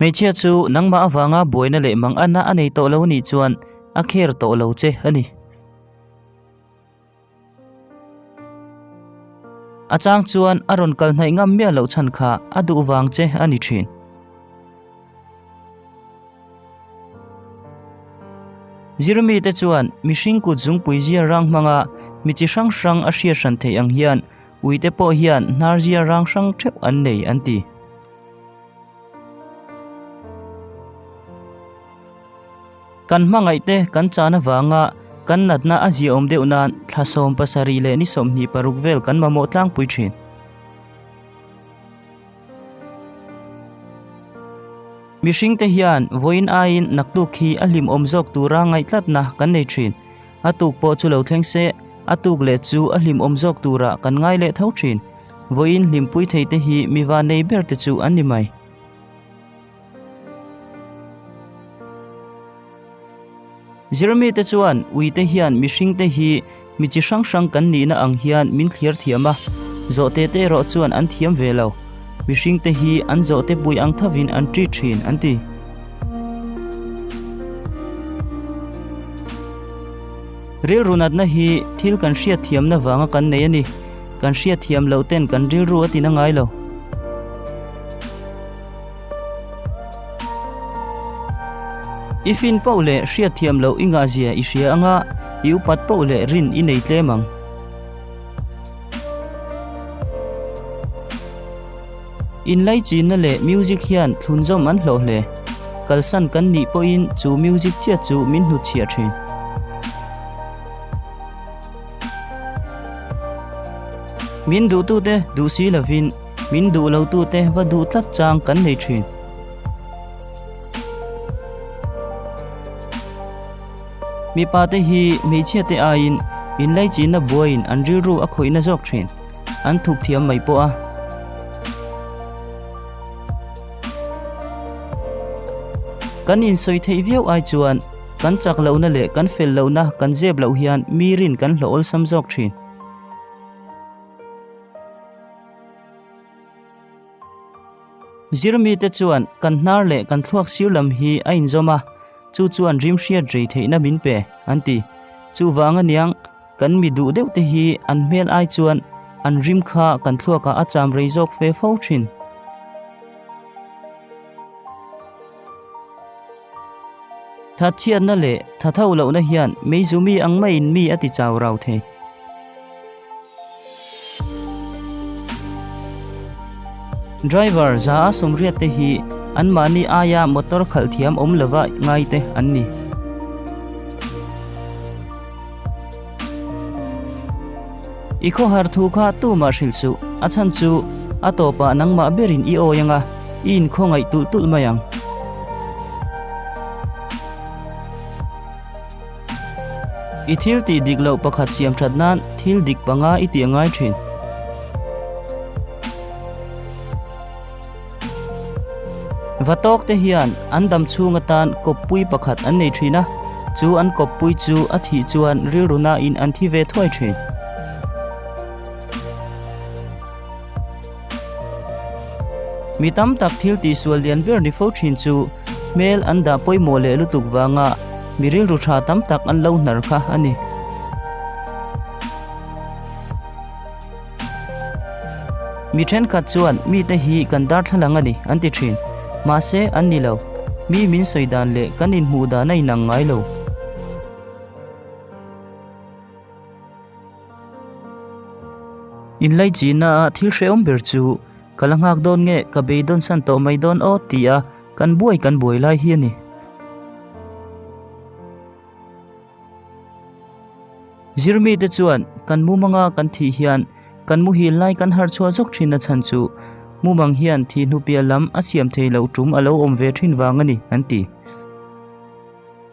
Hmeichhia chu nangmah avanga buaina leh manganna a nei tawh lo nih chuan a care tawh lo che a ni. A chang chuan a rawn kal hnaih ngam miah loh chhan kha a duh vang che a ni thin. Zirmi te chuan mihring kut zungpui zia rang hmanga mi chi hrang hrang a hriat hran theih ang hian uite pawh hian hnar zia rang hrang theuh an nei an ti. Kan hmangaihte kan chan avanga kan natna a ziaawm deuh nan thla 70 leh ni 26 vel kan mamawh tlangpui thin. Mihringte hian vawiin aiin naktuk hi a hlimawm zawk tura ngaihtlatna kan nei thin. A tuk pawh chu lo thleng se, a tuk leh chu a hlimawm zawk tura kan ngai leh tho thin. Vawiin hlimpui theite hi mi vanei ber te chu an ni mai. Zirmite chuan uite hian mihringte hi mi chi hrang hrang kan nihna ang hian min thlir thiam a, zawhte te erawh chuan an thiam ve lo. Mihringte hi an zawhte pui ang thovin an ṭi ṭhin an ti. Rilru natna hi thil kan hriat thiamna vanga kan nei a ni. Kan hriat thiam loh ten kan rilru a tina ngai lo. I fin poh leh hriat thiam loh i ngahzia i hria anga i upat poh leh rin i nei tlem ang. Inlaichinna leh music hian thlunzawm an hlawh hle. Kalsan kan nih pawhin chu music chiah chu min hnutchhiah thin. Min duhtute duh si lovin min duh lotute va duh tlat chang kan nei thin. Mipa te hi hmeichhia te aiin inlaichinna buaiin an rilru a khawihna zawk thin. An thup thiam mai pawh a. Kan insawi theih viau ai chuan kan chak lohna leh kan fel lohna kan zep loh hian mi rin kan hlawh awlsam zawk thin. Zirmite chuan kan hnar leh kan thluak sir lam hi a inzawm a, chu chuan rim hriat rei theihna min pe, an ti. Chuvang aniang, kan mi duh deuh te hi an hmel ai chuan an rim kha kan thluakah a cham rei zawk fe fo thin. Thatchhiatna leh thatho lohna hian meizumi ang maiin mi a ti chau rau thei. Driver za a 80 te hi anmahni aia motor khalh thiam awm lova ngai te an ni. I khawhar thu kha tumah hrilh suh, a chhan chu a tawpah nangmah berin i awi anga i inkhawngaih tulh tulh mai ang. I thil tih dik loh pakhat siam that nan thil dik panga i tih a ngai thin. Va tawk te hian an dam chhung atan kawppui pakhat an nei thin a, chu an kawppui chu a thih chuan rilru nain an thi ve thuai thin. Mi tam tak thil tihsual lian ber ni fo thin chu hmel an dah pawimawh leh lutuk vanga mi rilru tha tam tak an lo hnar kha a ni. Mi thenkhat chuan mite hi kan darthlalang a ni an ti thin. Mahse an ni lo. Mi min sawi dan leh kan inhmuh dan a inang ngai lo. Inlaichinna a thil hrehawm ber chu ka la nghak dawn nge ka beidawn san tawh mai dawn aw ti a kan buai kan buai lai hi a ni. Zirmite chuan kan mumanga kan thih hian kan muhil lai kan harh chhuah zawk thin a chhan chu mumang hian thih hnu piah lam a siam thei loh tum a lo awm ve thin vang a ni an ti.